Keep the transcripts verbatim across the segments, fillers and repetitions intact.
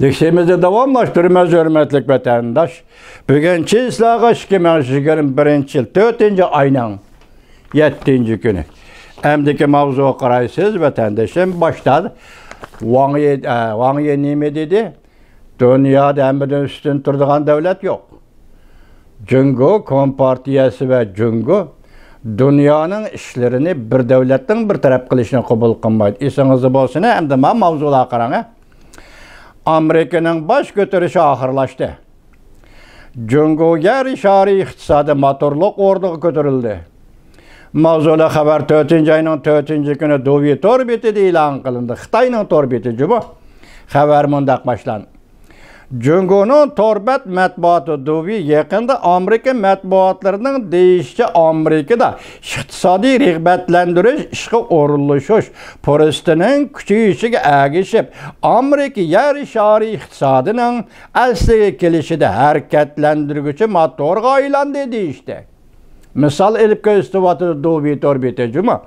دېكىشىمىزنى داۋاملاشتۇرىمىز، ھۆرمەتلىك ۋەتەنداش. بۈگۈن چىسلاغا ئىككى مىڭ يىگىرمە بىرىنچى يىل تۆتىنچى ئاينىڭ يەتتىنچى كۈنى. ئەمدىكى ماۋزۇغا قارايسىز، ۋەتەندىشىم. باشتا ۋاڭ يى، ئە، ۋاڭ يى نېمە دېدى؟ دۇنيادا ھەممىدىن ئۈستۈن تۇرىدىغان دۆلەت يوق. جۇڭگو كومپارتىيەسى ۋە جۇڭگو دۇنيانىڭ ئىشلىرىنى بىر دۆلەتنىڭ بىر تەرەپ قىلىشىنى قوبۇل قىلمايدۇ. ئېسىڭىزدە بولسۇن، ئەمدى مانا ماۋزۇلارغا قاراڭ. ئامېرىكىنىڭ باش كۆتۈرۈشى ئاخىرلاشتى. جۇڭگو يەر شارى ئىقتىسادىي موتورلۇق ئورنىغا كۆتۈرۈلدى. ماۋزۇلۇق خەۋەر تۆتىنچى ئاينىڭ تۆتىنچى كۈنى دۇۋى تور بېتىدە ئېلان قىلىندى. خىتاينىڭ تور بېتى جۇمۇ. خەۋەر مۇنداق باشلاندى. جۇڭگونىڭ تور بەت مەتبۇئاتى دۇۋى يېقىندا ئامېرىكا مەتبۇئاتلىرىنىڭ دېيىشىچە، ئامېرىكىدا ئىقتىسادىي رىغبەتلەندۈرۈش ئىشقا ئورۇنلىشىش پۇرسىتىنىڭ كۈچىيىشىگە ئەگىشىپ، ئامېرىكا يەر شارى ئىقتىسادىنىڭ ئەسلىگە كېلىشىدە ھەرىكەتلەندۈرگۈچى موتورغا ئايلاندى دېيىشتى. مىسال ئېلىپ كۆرسىتىۋاتىدۇ دۇۋى تور بېتى جۇمۇ.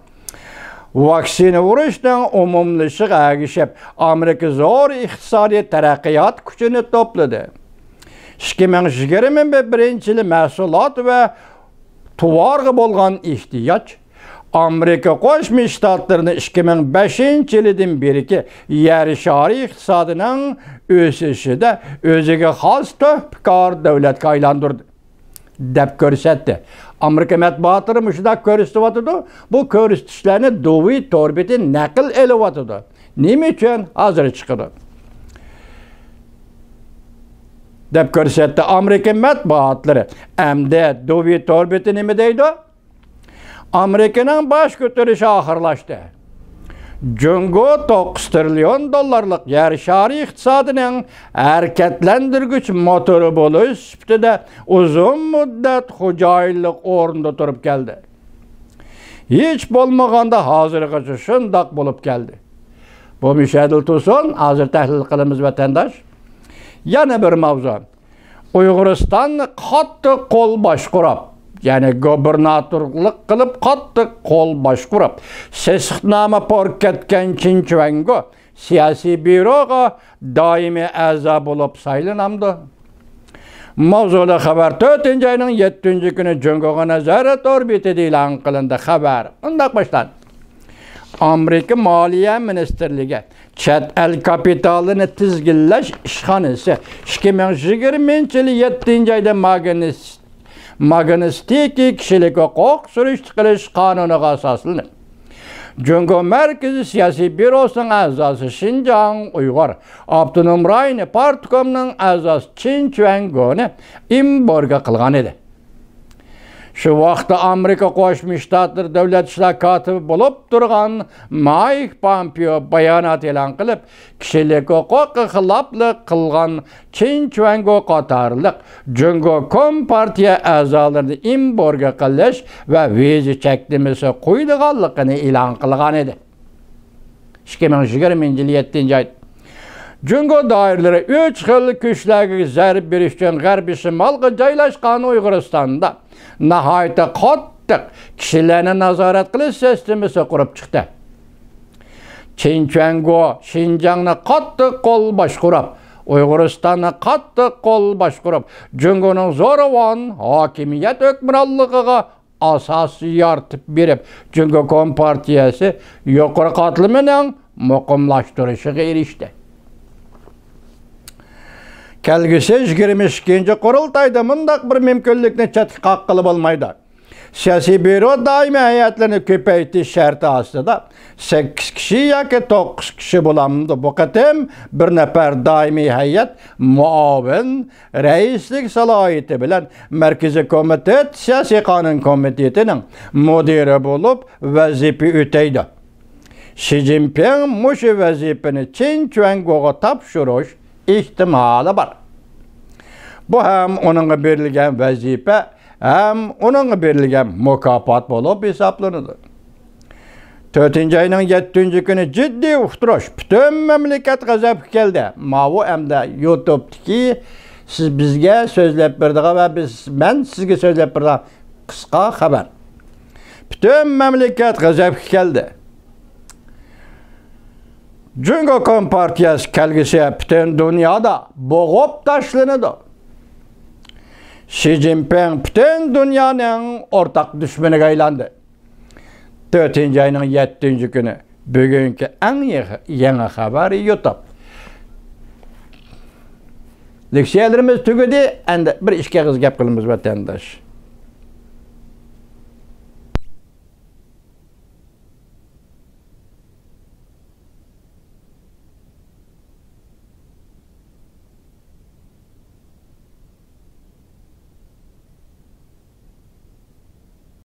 ۋاكسىنا ئۇرۇشنىڭ ئومۇملىشىشىغا ئەگىشىپ، ئامېرىكا زور ئىقتىسادىي تەرەققىيات كۈچىنى توپلىدى. ئىككى مىڭ يىگىرمە بىرىنچى يىلى مەھسۇلات ۋە تاۋارغا بولغان ئېھتىياج ئامېرىكا قوشما شتاتلىرىنى ئىككى مىڭ بەشىنچى يىلىدىن بېرىكى يەر شارى ئىقتىسادىنىڭ ئۆسۈشىدە ئۆزىگە خاس تۆھپىكار دۆلەتكە ئايلاندۇردى، دەپ كۆرسەتتى. ئامېرىكا مەتبۇئاتلىرى مۇشۇنداق كۆرسىتىۋاتىدۇ. بۇ كۆرسىتىشلەرنى دۇۋى تور بېتى نەقىل ئېلىۋاتىدۇ. نېمە ئۈچۈن؟ ھازىر چىقىدۇ، دەپ كۆرسەتتى ئامېرىكا مەتبۇئاتلىرى. ئەمدى دۇۋى تور بېتى نېمە دەيدۇ؟ ئامېرىكىنىڭ باش كۆتۈرۈشى ئاخىرلاشتى. جۇڭگو توققۇز تىرىليون دوللارلىق يەر شارى ئىقتىسادىنىڭ ھەرىكەتلەندۈرگۈچ موتورى بولۇش سۈپىتىدە ئۇزۇن مۇددەت خوجايىنلىق ئورنىدا تۇرۇپ كەلدى. ھېچ بولمىغاندا ھازىرغىچە شۇنداق بولۇپ كەلدى. بۇ مۇشۇ يەردىلا تۇرسۇن، ھازىر تەھلىل قىلىمىز، ۋەتەنداش. يەنە بىر ماۋزۇ. ئۇيغۇرىستاننى قاتتىق قول باشقۇرۇپ، يەنى گۇبېرناتورلۇق قىلىپ قاتتىق قول باشقۇرۇپ، سېسىقنامە پۇراپ كەتكەن چىن چۈەنگو سىياسىي بيۇروغا دائىمىي ئەزا بولۇپ سايلىنامدۇ؟ ماۋزۇلۇق خەۋەر تۆتىنچى ئاينىڭ يەتتىنچى كۈنى جۇڭگوغا نەزەر تور بېتىدە ئېلان قىلىندى. خەۋەر مۇنداق باشلاندى. ئامېرىكا مالىيە مىنىستىرلىكى چەت ئەل كاپىتالىنى تىزگىنلەش ئىشخانىسى ئىككى مىڭ يىگىرمىنچى يىلى يەتتىنچى ئايدا ماگنىس-، ماگنىستىكى كىشىلىك ھوقۇق سۈرۈشتە قىلىش قانۇنىغا ئاساسلىنىپ، جۇڭگو مەركىزىي سىياسىي بيۇروسىنىڭ ئەزاسى، شىنجاڭ ئۇيغۇر ئاپتونوم رايونى پارتكومنىڭ ئەزاسى چىن چۈەنگونى ئېمبارگو قىلغان ئىدى. شۇ ۋاقىتتا ئامېرىكا قوشما شتاتلىرى دۆلەت ئىشلار كاتىپى بولۇپ تۇرغان مايك پومپېئو بايانات ئېلان قىلىپ، كىشىلىك ھوقۇققا خىلاپلىق قىلغان چىن چۈەنگو قاتارلىق جۇڭگو كومپارتىيە ئەزالىرىنى ئېمبارگو قىلىش ۋە ۋىزا چەكلىمىسى قويىدىغانلىقىنى ئېلان قىلغان ئىدى. ئىككى مىڭ يىگىرمىنچى يىل يەتتىنچى ئاي. جۇڭگو دائىرىلىرى ئۈچ خىل كۈچلەرگە زەربە بېرىش ئۈچۈن غەربىي شىمالغا جايلاشقان ئۇيغۇرىستاندا ناھايىتى قاتتىق كىشىلەرنى نازارەت قىلىش سىستېمىسى قۇرۇپ چىقتى. چىن چۈەنگو شىنجاڭنى قاتتىق قول باشقۇرۇپ، ئۇيغۇرىستاننى قاتتىق قول باشقۇرۇپ، جۇڭگونىڭ زورىۋان ھاكىمىيەت ھۆكۈمرانلىقىغا ئاساس يارىتىپ بېرىپ، جۇڭگو كومپارتىيەسى يۇقىرى قاتلىمىنىڭ مۇقىملاشتۇرۇشىغا ئېرىشتى. كەلگۈسى يىگىرمە ئىككىنچى قۇرۇلتايدا مۇنداق بىر مۇمكىنلىكنى چەتكە قاققىلى بولمايدۇ. سىياسىي بيۇرو دائىمىي ھەيئەتلىرىنى كۆپەيتىش شەرتى ئاستىدا سەككىز كىشى ياكى توققۇز كىشى بولامدۇ؟ بۇ قېتىم بىر نەپەر دائىمىي ھەيئەت مۇئاۋىن رەئىسلىك سالاھىيىتى بىلەن مەركىزىي كومىتېت سىياسىي قانۇن كومىتېتىنىڭ مۇدىرى بولۇپ ۋەزىپە ئۆتەيدۇ. شى جىنپىڭ مۇشۇ ۋەزىپىنى چىن چۈەنگوغا تاپشۇرۇش ئېھتىمالى بار. بۇ ھەم ئۇنىڭغا بېرىلگەن ۋەزىپە، ھەم ئۇنىڭغا بېرىلگەن مۇكاپات بولۇپ ھېسابلىنىدۇ. تۆتىنچى ئاينىڭ يەتتىنچى كۈنى جىددىي ئۇقتۇرۇش، پۈتۈن مەملىكەت غەزەپكە كەلدى. ماۋۇ ئەمدى يۇتۇبتىكى سىز بىزگە سۆزلەپ بېرىدىغان ۋە بىز، مەن سىزگە سۆزلەپ بېرىدىغان قىسقا خەۋەر. پۈتۈن مەملىكەت غەزەپكە كەلدى. جۇڭگو كومپارتىيەسى كەلگۈسى پۈتۈن دۇنيادا بوغۇپ تاشلىنىدۇ. شى جىنپىڭ پۈتۈن دۇنيانىڭ ئورتاق دۈشمىنىگە ئايلاندى. تۆتىنچى ئاينىڭ يەتتىنچى كۈنى بۈگۈنكى ئەڭ يېڭى، يېڭى خەۋەر يۇتۇپ. لېكسىيەلىرىمىز تۈگىدى، ئەمدى بىر ئىككى ئېغىز گەپ قىلىمىز، ۋەتەنداش.